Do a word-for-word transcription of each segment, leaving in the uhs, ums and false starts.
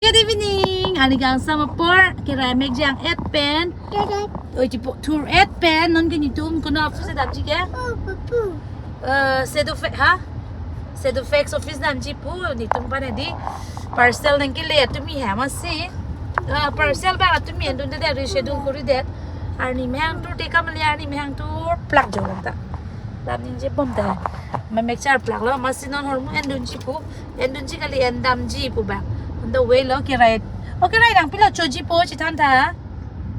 Good evening. Arni kangsam apor, kerai mek jang-et pen. Oi, chipo thur-et pen, non ke netum kono office damji ke? Oh, pupu. Eh, Sedofe-, ha? Sedofax office damji pu, netum aphan hedi. Parcel nangkele atum he amatsi. Ah, parcel abang atum endunde, reschedule koridet. Arni mehang thur te kam le, arni mehang thur plak jo lang ta. Lam ningje bom ta. Memek char plak lo, amatsi non hormu endunji pu. Endunji kali, endamji pu abang. On the way lo, kerai. Oh, kerai nangpilo choji po, chethan tha.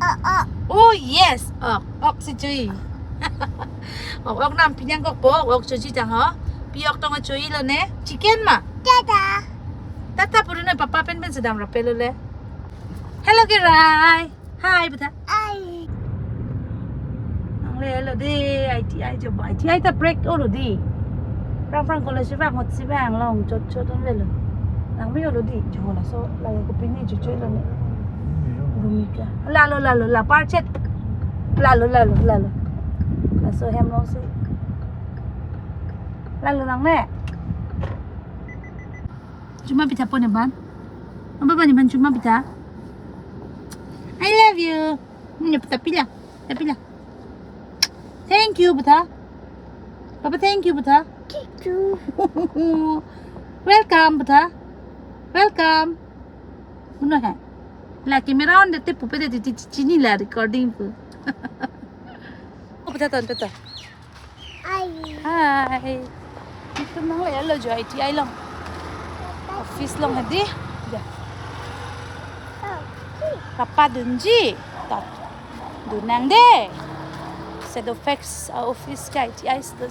Oh, oh. Oh, yes. Ok, ok si choji. Ok, ok nangpi nangkokpo, ok, ok choji tang ho. Pi ok tong choji lo ne. Chicken ma? Tata. Tata puru ne papa pen pen sedam rape lo le. Hello, kerai. Hi, beta. Hi. Nangle lo de, I T I jo ba, I T I ta break olo de. Frank Frank College si bang, hot si bang, long chot chot nangle lo. Nangme olo de, jo laso, lalo kopine jo jo lo ne. Rumika. Lalo, lalo, la parchet. Lalo, lalo, lalo. Laso hem long si. Lalo nangne. Chuma pitha po ne ban. Aba ban ne ban chuma pitha. I love you. Nyo pitha pila. Pitha pila. Thank you, beta. Papa, thank you, beta. Thank you. Welcome, beta. Welcome. Uno hai. La camera on dete pupe dete chi-, chi-, chini la recording pu. Oh, beta ton, beta. Hi. Hi. Netum nangle lo jo I T I long. Office long hedi. Ya. Papa dunji. Tat. Dun nang de. Sedofax, ah, office ke I T I sedo.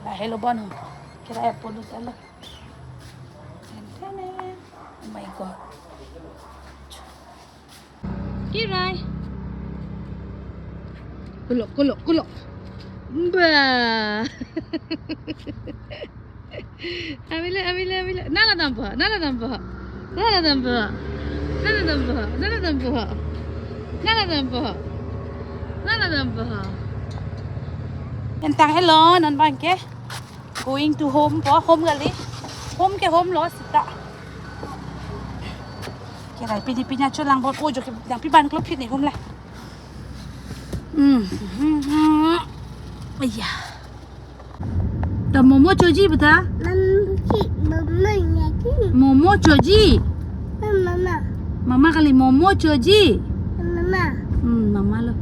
La helo bon ho. Kerai apot lut lo. Ten, ten, ten. Oh my God. Kerai. Kulok, kulok, kulok. Ba. Amile, amile, amile. Nala dampo, nala dampo. Nala dampo. Nala dampo, nala dampo. Nala dampo. Nala dampo. Entang helo, non abang ke. Going to home po, home kali. Home ke home lo seta. Kerai pini pini acho lang bon. Oh, jo ke nangpi ban klop phit ne home la. Hmm. Hmm, hmm. Iya. Ta momo choji beta? Mama ki, mama ya ki. Momo choji. Mama. Mama kali momo choji. Mama. Hmm, mama lo.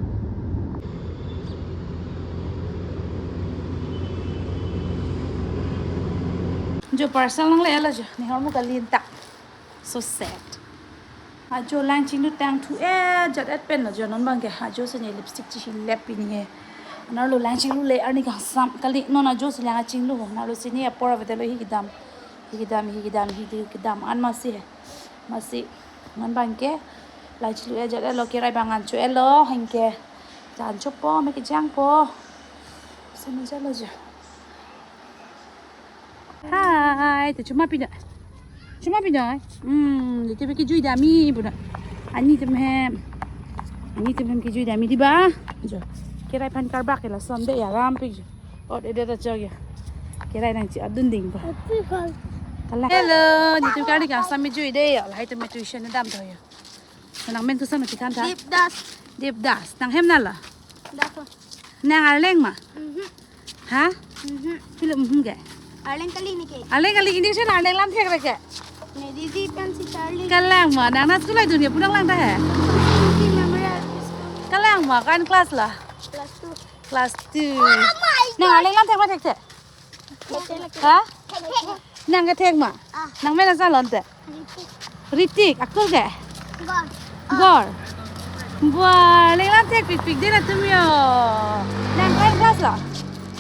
Jo parcel nangle lo jo. Ne hormu kali anta. So sad. Ajo lang chinglu tang thu-et jat-et pen lo jo non abang ke. Ajo si ne lipstick chihilep pini he. Nalo lang chinglu le arni kangsam kali non ajo si lang chinglu ho. Nalo si ne apor avedetlo hi kedam. Hi kedam, hi kedam, hi kedam. An amatsi he. Amatsi. Non abang ke. Lang chinglu-et jat-et lo, kerai abang an cho-et lo. Hingke. Jan chopo, me kejangpo. Sene jat lo jo. Hi, te chuma pidam. Chuma pidam. Hmm, ite me kejui dam-i puna. Ani atum hem. Ani atum hem kejui dam-i di ba. Jo. Kerai aphan karbak ke lason de ya rampik jo. Ot ede ta chok ya. Kerai nangchi-et dun ding ba. Kala. Hello, netum arni kangsam me jui de ya. Lahai atum me tuition dam to ya. Nangmen koson chethan tha? Dipdas. Dipdas. Nang hem nala? Das. Nang Arleng ma? Mhm. Ha? Mhm. Pilo mhm ke? Arleng kali ne ke. Arleng kali, ini si Arleng lam thek re ke? Ne didi pen si Charlie. Kalang ma, nang na school ai dunia punang lang ta he? Hindi Memorial High School. Kalang ma, ko-an class la? Class two. Class two. Oh my God. Nang Arleng lam thek ma thekthek? Thek, thek. Ha? Thek, thek. Nang kethek ma? Ah. Nangmen koson lo te? Ritik. Ritik, akur ke? Gor. Gor. Buah, Arleng lam thekpikpik de latum yo. Nang ko-an class lo?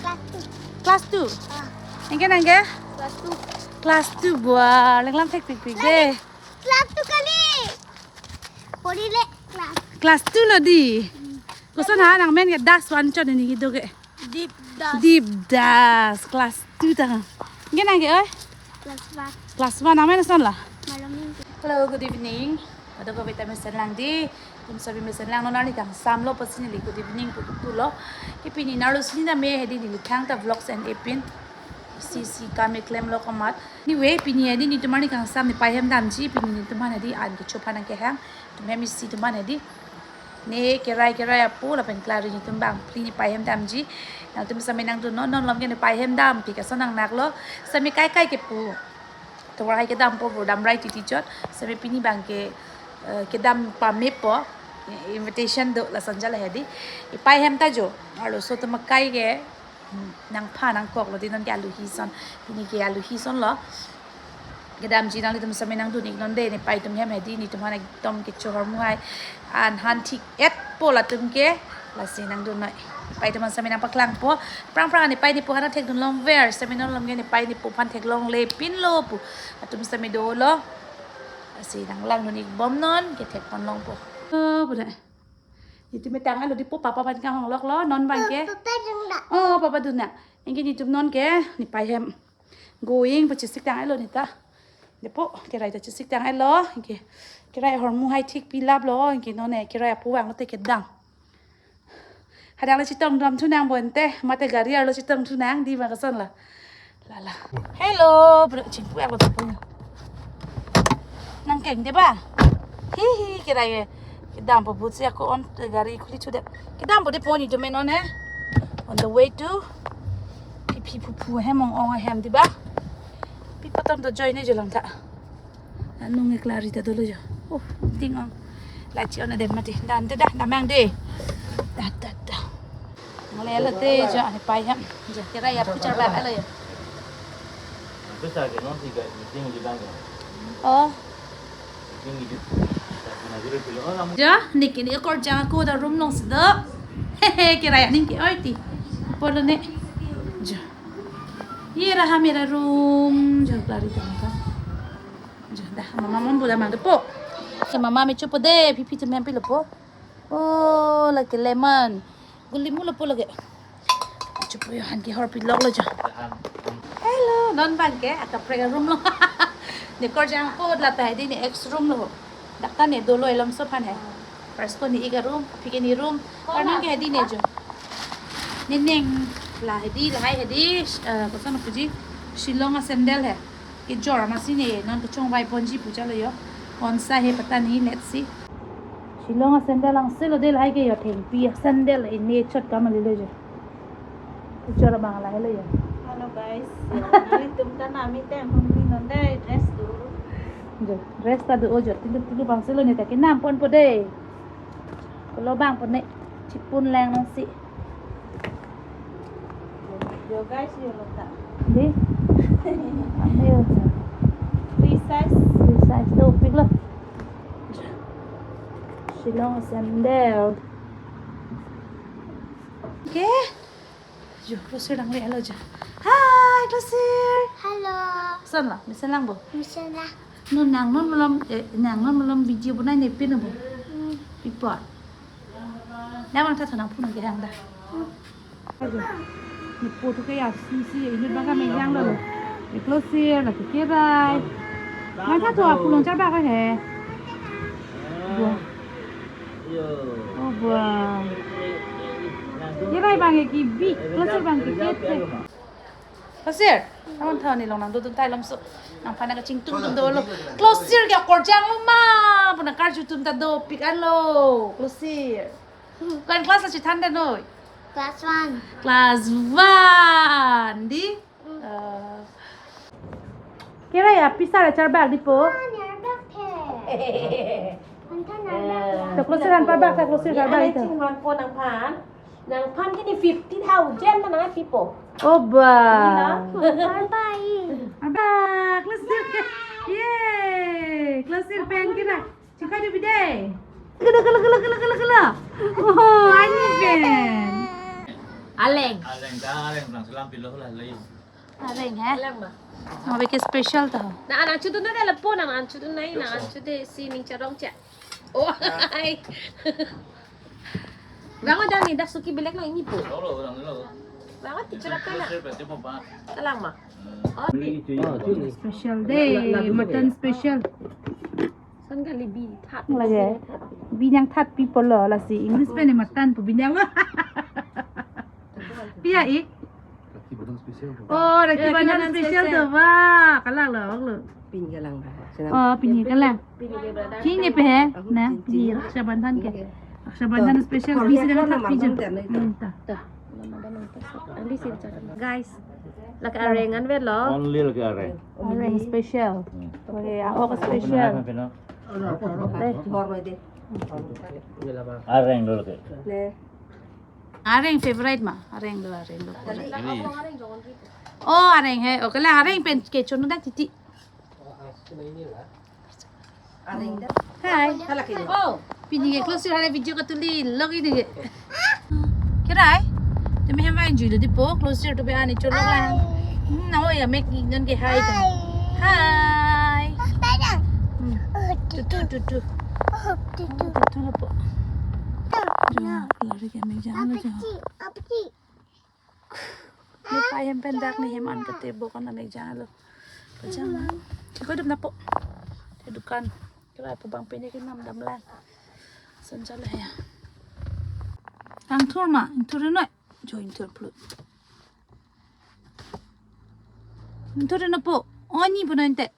Class two. Class two. Ah. Anke nang ke? Class two. Class two, buah, Arleng lam thekpikpik de. Class two kali. Pori le class. Class two lo di. Koson ha nangmen ke das wan chot ini kedo ke. Dipdas. Dipdas, class two ta. Anke nang ke oi? Class one. Class one, nangmen koson la? Malomingki. Hello, good evening. Kadokave ta mesen lang di. Netum sobi mesen lang, non arni kangsam lo pusi neli good evening pu pulo. Ke pini nalo si ne dam-e hedi, neli thangta vlogs en-e pin. Si si kami klemlo komat. Anyway, pini hedi netum arni kangsam nepei hem damji, pini netum aphan hedi an kecho aphan nangkehang. Netum hem isi atum aphan hedi. Ne kerai kerai apo lapen Clary netum bangphli nepei hem damji. Nangtum sitame nangdunnon, non malom ke nepei hem dampik ason nangnaklo. Sitame kaikai kepu. Tovar hai kedampo pu damrai titi chot. Sitame pini abang ke, eh, kedam pamepo. Invitation do lason jala hedi. Epei hem ta jo. Arloso atum akai ke. Hmm, nangphan nangkoklo di non ke aluhi ason. Pini ke aluhi asonlo. Kedamji nanglitum sitame nangdun iknon de, nepei atum hem hedi, netum aphan ekdom kecho ahormu hai. An han thik-etpo latum ke, lasi nangdunnoi. Nepei atum aphan sitame nangpaklangpo. Prang prang nepei nepo aphan thekdun longver, sitame non malom ke nepei nepo aphan theklongle pinlo pu. Atum sitame dolo. Lasi nanglangdun ikbomnon, kethekpon longpo. Oh, pu dei. Netum tang-etlo di po, papa aphan kanghongloklo, non abang ke. Papa dun na. Oh, papa dun na. Anke netum non ke, nepei hem. Going pu chesik tang-etlo neta. Depo, kerai ta chesik tang-etlo. Anke, kerai ahormu hai thik pilaplo. Anke non ne, kerai apo vanglote kedang. Hadak le chetongdam thunang bonte, mate gari arlo chetong thunang, di ma kasonlo. Lala. Hello, bro, chingpu ako tapo. Nangkeng de ba? Hi hi, kerai. Kedampo butsi ako on gari khuli chude. Kedampo depo netum non eh. On the way to. Pi pi pu pu hem ong ong hem di ba? Pi patom to join ne jolang ta. Anung e Clary ta dolo jo. Oh, ding ong. Lachi on adem mati. Dan de da, damang de. Da da da. Ngalelo de jo, nepei hem. Jo, kerai apu charbak lo jo. Bisa ke non tiga meeting di bang. Oh. Meeting di. Tapi na juri pilo. Oh, namu. Jo, niki ni korjang ako dak room alongsi do. Hehe, kerai aning ke oi ti. Apotlo ne. Jo. Ye raha mera room. Jo, Clary tangka. Jo, dah, mama mon bola mang depo. Ke mama me chopo de, pi pi atum hem pilo po. Oh, lake lemon. Guli mulo po lake. Chopo jo, han kehor piloklo jo. Hello, non abang ke, akaprek room lo. Ne korjang ako lata hedi ne ex room lo. Dak ta ne dolo elomso aphan he. First ko ne ik aroom, aphi ke ne room. Arnam ke hedi ne jo. Ne neng la hedi, lahai hedi, eh, koson puji, Shillong a sandal he. Kejor amatsi ne, non kechongvai ponji pu jalo jo. Konsa he pata nahi, let's see. Shillong a sandal angse lo de lahai ke jo, thengpi a sandal ne chot kamalilo jo. Kejor abang lahai lo jo. Hello guys. Nanglitum ta nami tem hum ni non de dress do. Jo, dress ta do jo, tilu tilu abang silo ne ta kenam ponpo de. Kolo abang pon ne, chipun lang nangsi. Jo guys, jo lo ta. Di? Ambil. Free size. Free size dopiklo. Shillong sandal. Okay. Jo, Klosir nangle-etlo jo. Hi, Klosir. Hello. Sonlo, mesen lang bo. Mesen lang. Non nang non malom, eh, nang non malom video bonai ne pin bo. Hmm. Pipo. Nang mang tha thonang phun ke hang da. Hmm. Ajo. Nepo thu ke ya si si inut bang ka mengjang lo. Klosir lake kerai. Mang tha thu apulong charbak he. Bo. Oh, bo. Kerai abang ke bi, Klosir abang ke kete. Klosir, nang tha ne long nang dodun tai lomso. Nangphan nangkachingtung dun dolo. Klosir ke korjang lo ma. Puna karju atum ta dopik anlo. Klosir. Ko-an class lo chethan da noi? Class one. Class one. Di? Eh, kerai apisar charbak di po. Ah, nyarbak the. Anta nyarbak ya. To Klosir an parbak ta, Klosir charbak ita. Chingwan po nangphan. Nangphan kini fifty thousand ta nangpipo. Oh, ba. Ini na. Bye bye. Abak, Klosir. Yay. Klosir pen kira. Chingkai du bide. Kala, kala, kala, kala, kala, kala. Oh, ani pen. Aleng. Aleng ta, aleng, nang selam pilo lah, layu. Areng, he? Alang ma. Nang beke special ta. Na anan chutu na de lapo na anan chutu na na anan chutu si ning charong cha. Oh, ai. Bang ada ni dak suki belek lo ini po. Lo, lo, lo, lo. Bang ada charap kana. Alang ma. Oh, special day, mutton special. Son kali bi that. Lagi. Bi nangthat people lo lasi English pen mutton pu bi nang. Pia ik. Oh, Rakhi Bandhan special to ba. Kalang lo, lo. Pini kalang ba. Oh, pini kalang. Pini ke brother. Pini pe he? Na, pini Raksha Bandhan ke. Raksha Bandhan special. Bisa dengan tak pijak. Minta. Guys, lake areng anvet lo. Only lake areng. Areng special. Hmm. Lake ahok special. Areng dolo ke. Areng favorite ma, areng do, areng do. Oh, areng he. Okay la, areng pen ke chunu dak titi. Hi. Oh, pini ke close your video katuli log ini ke. Kirai? Tumi hem enjoy lo dipo, close your to be ani cholo la. Hmm, na ho ya make non ke hi to. Hi. Hmm. Tutu, tutu. Tutu lo po. Jang, lari ke make jang lo jang. Ni pai hem pen dak ni hem an kate bo kan na make jang lo. Pajang na. Chiko dum na po. Te dukan. Kira po bang pini ke nam dam lang. Sanjal ya. Ang thur ma, ang thur no. Join thur plut. Ang thur no po. Oni po no inte.